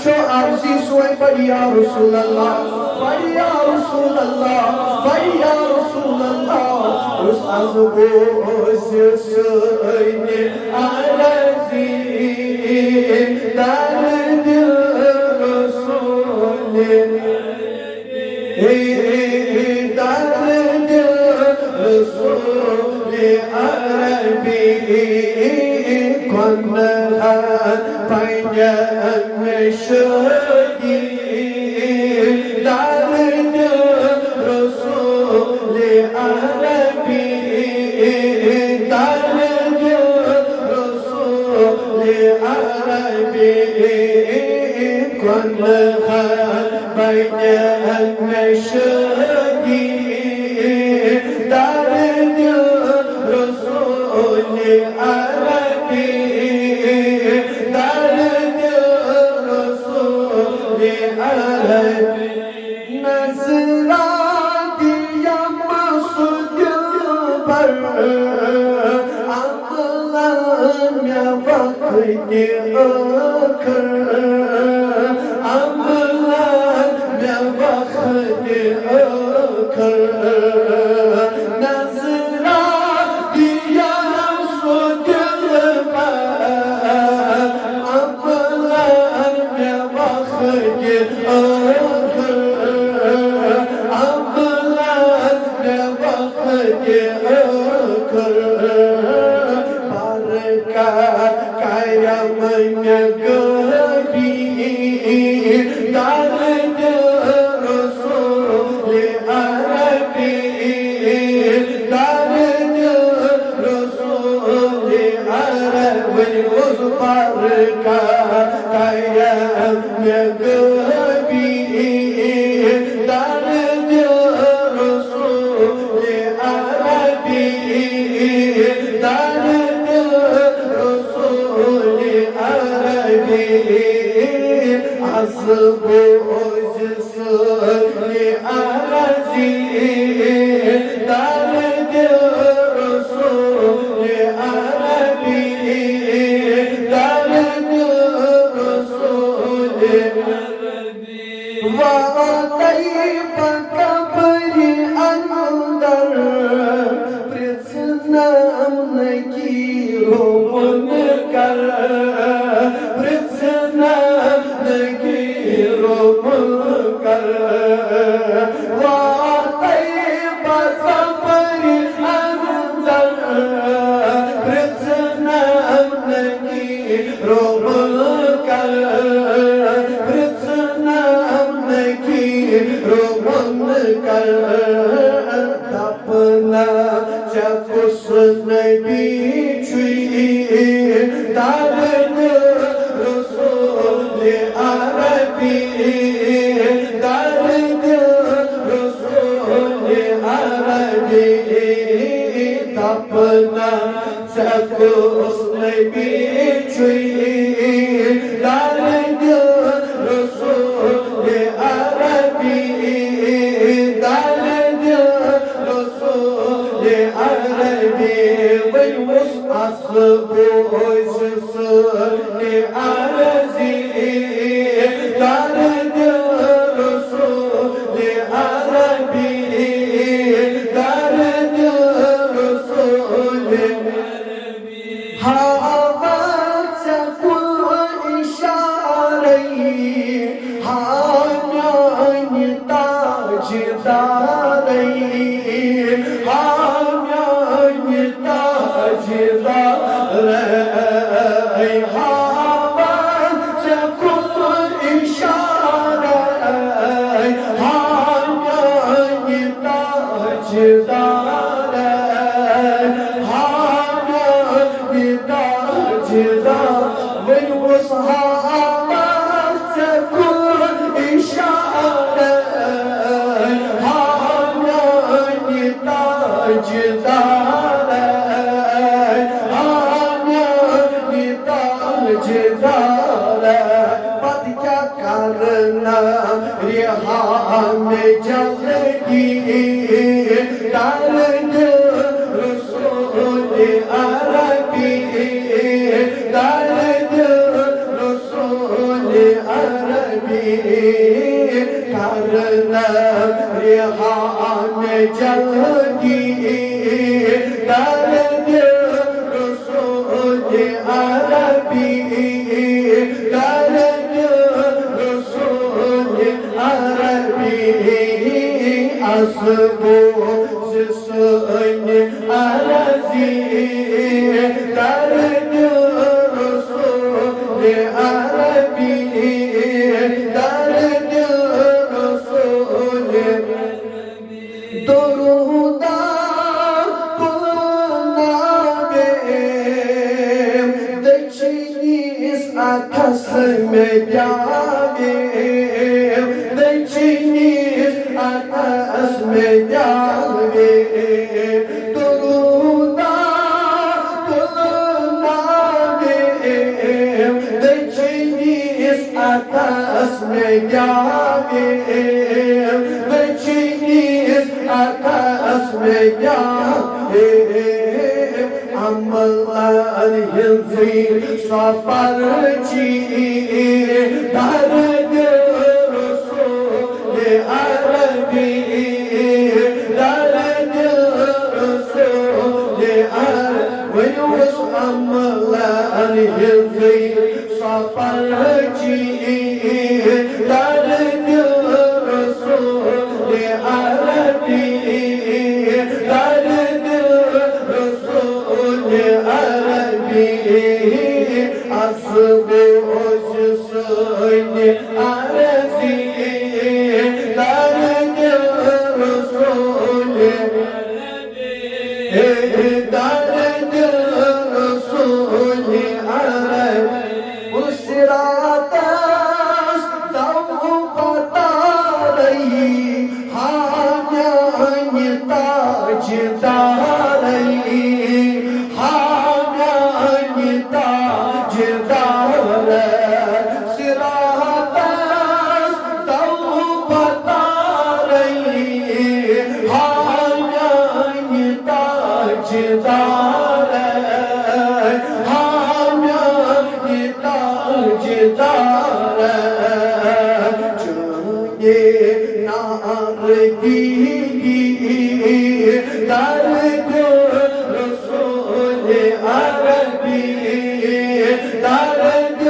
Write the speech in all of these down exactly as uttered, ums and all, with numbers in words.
چھو عرضی سوئے پڑھ یا رسول اللہ، پڑھ یا رسول اللہ، پڑھ یا رسول اللہ۔ اس از بوز سوئے عرضی در دل رسول، در دل رسول عربی کن پنجم شدی، در دل رسول عربی، در دل رسول عربی کن پنجم شدی، در دل رسول عربی، در دل رسول عربی۔ نظرہ دیم سو دلبر، عملاً مےٚ وقت ٲخر، عملاً مےٚ وقت ٲخر۔ نظرہ دیم سو دلبر، عملاً مےٚ وقت ٲخر، عملاً مےٚ وقت ٲخر۔ برکت کرم مےٚ غٲبی، در دل رسول عربی، در دل رسول عربی۔ اوس برکت کرم مےٚ غٲبی، در دل رسول عربی، در دل رسول عربی۔ از بوز سوئے عرضی در دل رسول عربی، در دل رسول عربی۔ واتَے بہٕ قبرِ اندر، پرٛژھنم نکیر و منکر، پرٛژھنم نکیر و منکر۔ واتَے بہٕ قبرِ اندر، پرٛژھنم نکیر و منکر، پرٛژھنم نکیر و منکر۔ دپنا ژےٚ کُس نبی چھُے، در دل رسول عربی، در دل رسول عربی۔ دپنا ژےٚ کُس نبی چھُے، در دل رسول عربی، در دل رسول عربی۔ وۄنۍ اوس اصل بوز سوئے عرضی، در دل رسول عربی، در دل رسول عربی۔ ہاوان ژےٚ کُن اِشارَے، ہا میٛانہِ تاجدارَے، ہا میٛانہِ تاجدارَے۔ ہاوان ژےٚ کُن اِشارَے، ہا میٛانہِ تاجدارَے، ہا میٛانہِ تاجدار۔ وۄنۍ اوس ہاوان ژےٚ کُن اِشارَے، ہا میٛانہِ تاجدارَے، ہا میٛانہِ تاجدارَے۔ پتہٕ کیٛاہ کرنا رہا مےٚ جلدی، در دل رسول عربی، در دل رسول عربی۔ جلدی، درد رسول عربی، درد رسول عربی، از بوز سٲنۍ عرضی، درد رسول عربی، درد رسول درودا پلناویم، دچھنِس اتھس مےٚ دیاویم، دچھنِس اتھس مےٚ دیاویم۔ درودا پلناویم، دچھنِس اتھس مےٚ دیاویم، دچھنِس اتھس مےٚ دیاویم۔ عملن ہٕنٛزٕے سۄ پرچی، درد رسول عربی، درد رسول عربی۔ ؤنِوس عملن ہٕنٛزٕے سۄ پرچی، درد رسول عربی، درد رسول عربی۔ از بوز سٲنۍ عرضی، درد رسول عربی، درد رسول عربی۔ صراطس دو پتارے، ہا میانہِ تاجدارے، ہا میانہِ تاجدارے۔ صراطس دو پتارے، ہا میانہِ تاجدارے، ہا میانہِ تاجدارے۔ چٲنی نار دیدی، درد رسول عربی، درد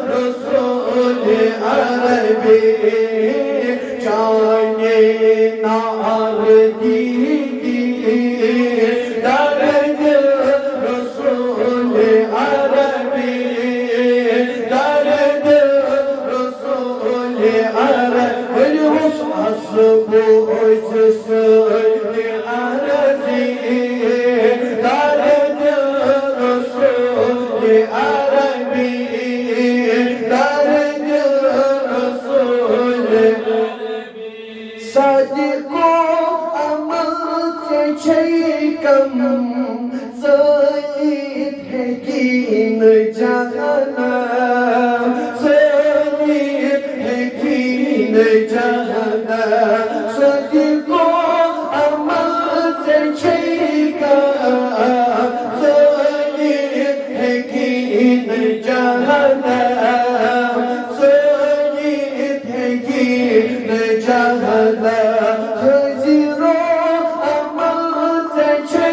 رسول عربی۔ چٲنی نار دیدی، درد رسول عربی، درد رسول عربی۔ ؤنِوس از بوز سٲنۍ عرضی، درد رسول عربی، درد رسول۔ صادقو عمل ژےٚ چھے کم، ژٲلِتھ ہیٚکی نہٕ جہنم، ژٲلِتھ ہیٚکی نہٕ جہنم۔ صادقو عمل ژےٚ چھے کم، ژٲلِتھ ہیٚکی نہٕ جہنم، ژٲلِتھ ہیٚکی نہٕ جہنم۔ حٲضِرو عمل ژےٚ چھے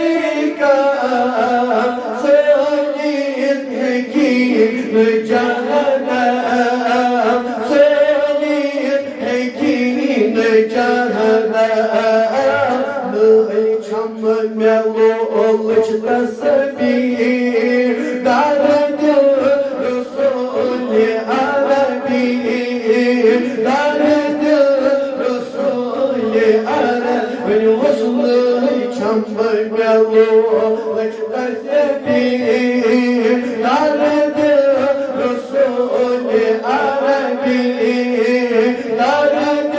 کم، ژٲلِتھ ہیٚکی نہٕ جہنم، ژٲلِتھ ہیٚکی نہٕ جہنم۔ نٔے چھم مےٚ لولٕچ تسبیح، درد رسول عربی، درد رسول عربی۔ ؤنِوس نٔے چھم مےٚ لولٕچ تسبیح، درد رسول عربی، درد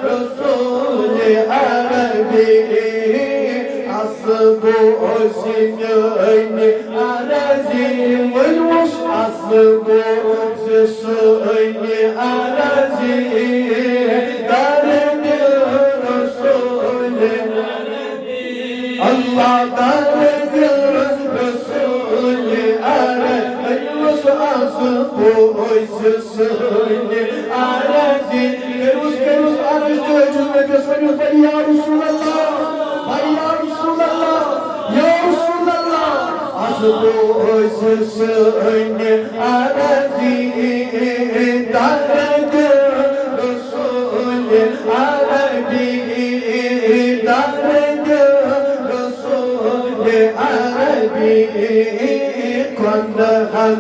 رسول عربی۔ از بوز میٲنۍ عرضی، ؤنِوس از بوز سٲنۍ عرضی، درد رسول عربی۔ اللہ تعالیٰ دِلس رسول عربی، یُس از بوزِ سٲنۍ عرضی۔ کٔرِوس، کٔرِوس عرض۔ نبیَس ؤنِو، بھائی یا رسول اللہ، بھائی یا رسول اللہ، یا رسول اللہ، اَسہِ بوز سٲنۍ عرضی، درد رسول عربی، درد رسول عربی، کۄنٛدہَن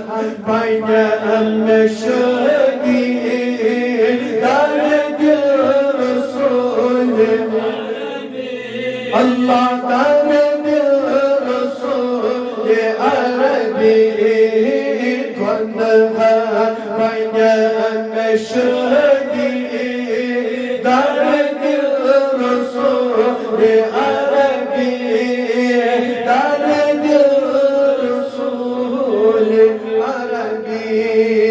پنٛجن شٲدی، درد رسول اللہ، درد رسول عربی، کۄنٛدہَن پنٛجن شٲدی، درد رسول عربی، درد رسول عربی۔